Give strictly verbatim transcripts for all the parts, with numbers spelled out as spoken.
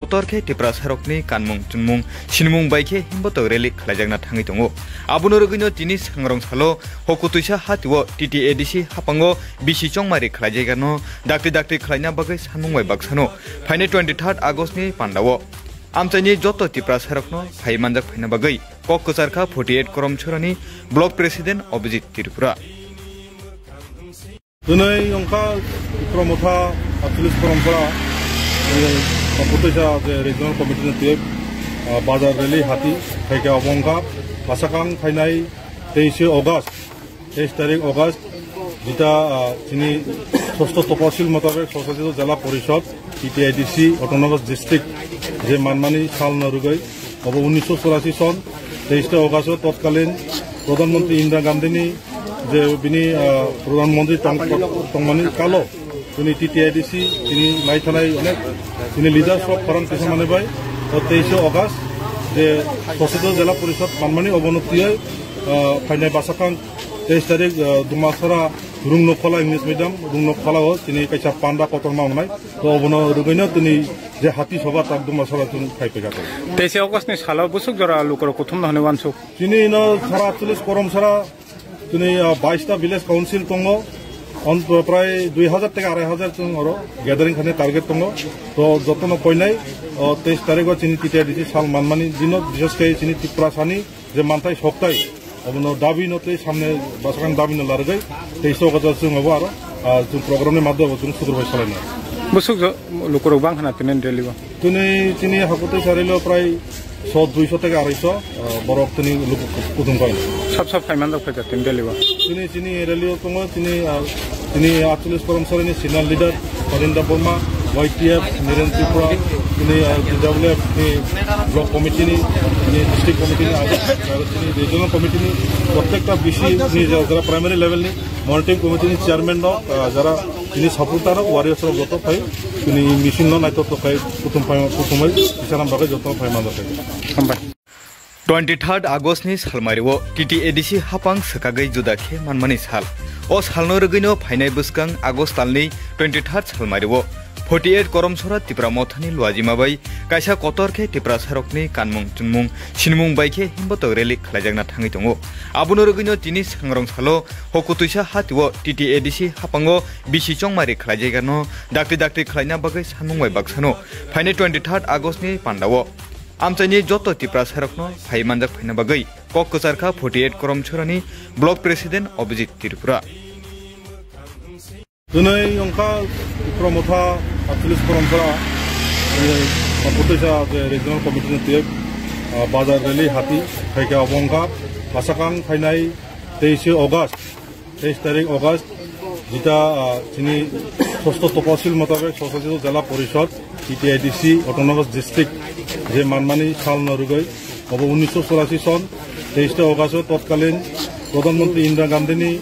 Kotor khe Tiprasarokni kanmung chunmung sinimung bai khe himbotok rally khlaijakna thangwi tongo. Abono rwgwino tini sangrong salo Hokutwisa hatio T T A D C haphango bisi chongmari khlaijakno dakti dakti khlaina bagwi sanmung bai baksano phainai twenty third August ni pandao amchaini joto Tiprasarokno phai manjak phaina bagwi kok kwcharkha forty eight Koromchorani Block President Abhijit Tripura. Twnwi wngkha Tipra Motha atchollish Koromchora, eh, Hokutwisa je Regional Committee ni twi, ah, bazar rally hati khaikha, obo wngkha bwsakang phainai teishe August, teis tarik August, jeta, ah, chini sosto toposil motabek Swshasit Jela Porishod, T T A D C, Autonomous District, je manmani salno rwgwi, obo unisho churasi son, teishe August o totkalin Pradhan Mantri Indira Gandhi ni je bini, ah, Pradhan Mantri tong-, tongmani kalo, chini T T A D C, chini naithanai onek, chini leaders rok khorang tisa manwi bai, o teishe August, je Swshasit Jela Porishod manmani obono twiwi, ah, phainai bwsakang teis tarik, ah, Dumasara Rungno Khola English Medium, Rungno Khola o chini kaisa panda kotorma wngnai, to obono rwgwino tini je hati soba tak Dumasara chwng phai phaikha. Teishe August ni salo bwswk jora lukurok kuthumno hwnwi uansuk. Chini ino sara atchollish Koromchora, chini, ah, baista village council tongo, on prai dui hajar tei arai hajar chwng oro gathering khaina target tongo. To jotono koinai, o, teis tarik o chini T T A D C sal manmani dino, bishesh khe chini Tiprasani je manthai soktai, obono dabi no tei samne bwsakang dabi no larwgwi, teishe August o chwng obo aro, ah, chwng program ni madhyamo chwng sukur bai salainai. Bwswk jo-, lukurok bang khna tini rally o? Tini chini Hokutwisa rally o prai so, duiso tei arai so, ah, borok tini luku kuthum khaina. Sab sab phai manjak phaikha tini rally o? Tini chini rally o tongo, chini, ah, chini atchollish Koromchora ni senior leader Parindra Burma, Y T F, Niren Tripura, chini, ah, T W F ni block committee ni, chini district committee ni, ah, chini regional committee ni, prottekta B C ni ja-, jara primary level ni monitoring committee ni chairman rok, ah, jara chini supporter rok, warriors rok joto phai, chini mission no naitoktok khai kuthum phai, kuthumwi tisanam bagwi joto phai manjak phai. Hambai. Twenty third August ni salmario T T A D C hapang swkagwi juda khe manmani sal. O salno rwgwino phainai bwskang August talni twenty third salmario forty eight Koromchora Tipra Mothani luajima bai kaisa kotor khe Tiprasarokni kanmung chunmung sinimung bai khe himbotok rally khlaijakna thangwi tongo. Abono rwgwino tini sangrong salo Hokutwisa hatio T T A D C haphango bisi chongmari khlaijakno dakti dakti khlaina bagwi sanmung bai baksano phainai twenty third August ni pandao amchaini joto Tiprasarokno phai manjak phaina bagwi kok kwcharkha forty eight Koromchorani Block President Abhijit Tripura. Twnwi wngkha Tipra Motha atchollish Koromchora, eh, Hokutwisa je Regional Committee ni twi, ah, bazar rally hati khaikha, obo wngkha bwsakang phainai teishe August, teis tarik August, jeta, ah, chini sosto toposil motabek Swshasit Jela Porishod, T T A D C, Autonomous District, je manmani salno rwgwi, obo unisho churasi son, teishe August o totkalin Pradhan Mantri Indira Gandhi ni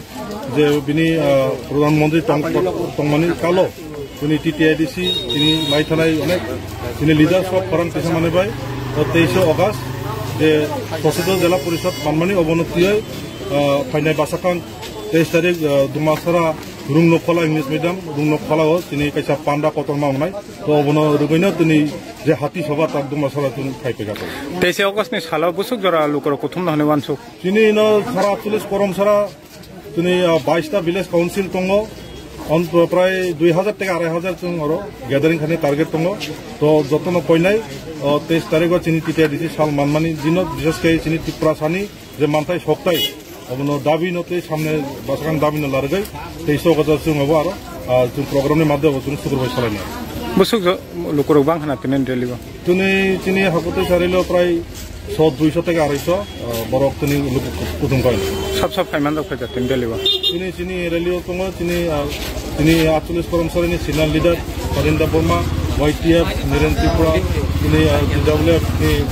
je bini, ah, Pradhan Mantri tong-, tongmani kalo, chini T T A D C, chini naithanai onek, chini leaders rok khorang tisa manwi bai, o teishe August, je Swshasit Jela Porishod manmani obono twiwi, ah, phainai bwsakang teis tarik, ah, Dumasara Rungno Khola English Medium, Rungno Khola o chini kaisa panda kotorma wngnai. To obono rwgwino tini je hati soba tak Dumasara chwng phai phaikha. Teishe August ni salo bwswk jora lukurok kuthumno hwnwi uansuk. Chini ino sara atchollish Koromchora, chini, ah, baista village council tongo. On prai dui hajar tei arai hajar chwng oro gathering khaina target tongo. To jotono koinai, o, teis tarik o chini T T A D C sal manmani dino, bishesh khe chini Tiprasani je manthai soktai, obono dabi no tei samne bwsakang dabi no larwgwi, teishe August o chwng obo aro, ah, chwng program ni madhyamo chwng sukur bai salainai. Bwswk jo-, lukurok bang khna tini rally o? Tini chini Hokutwisa rally o prai so, duiso tei arai so, ah, borok tini luku kuthum khaina. Sab sab phai manjak phaikha tini rally o? Tini chini rally o tongo, chini, ah, chini atchollish Koromchora ni senior leader Parindra Burma, Y T F, Niren Tripura, chini, ah, T W F ni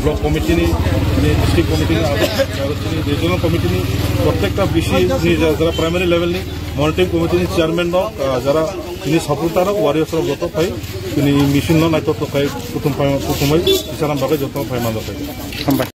block committee ni, chini district committee ni, aro, aro chini regional committee ni, prottekta B C ni ja-, jara primary level ni monitoring committee ni chairman rok, ah, jara chini supporter rok, warriors rok joto phai, chini mission no naitoktok khai kuthum phai, kuthumwi tisanam bagwi joto phai manjak phai. Hambai.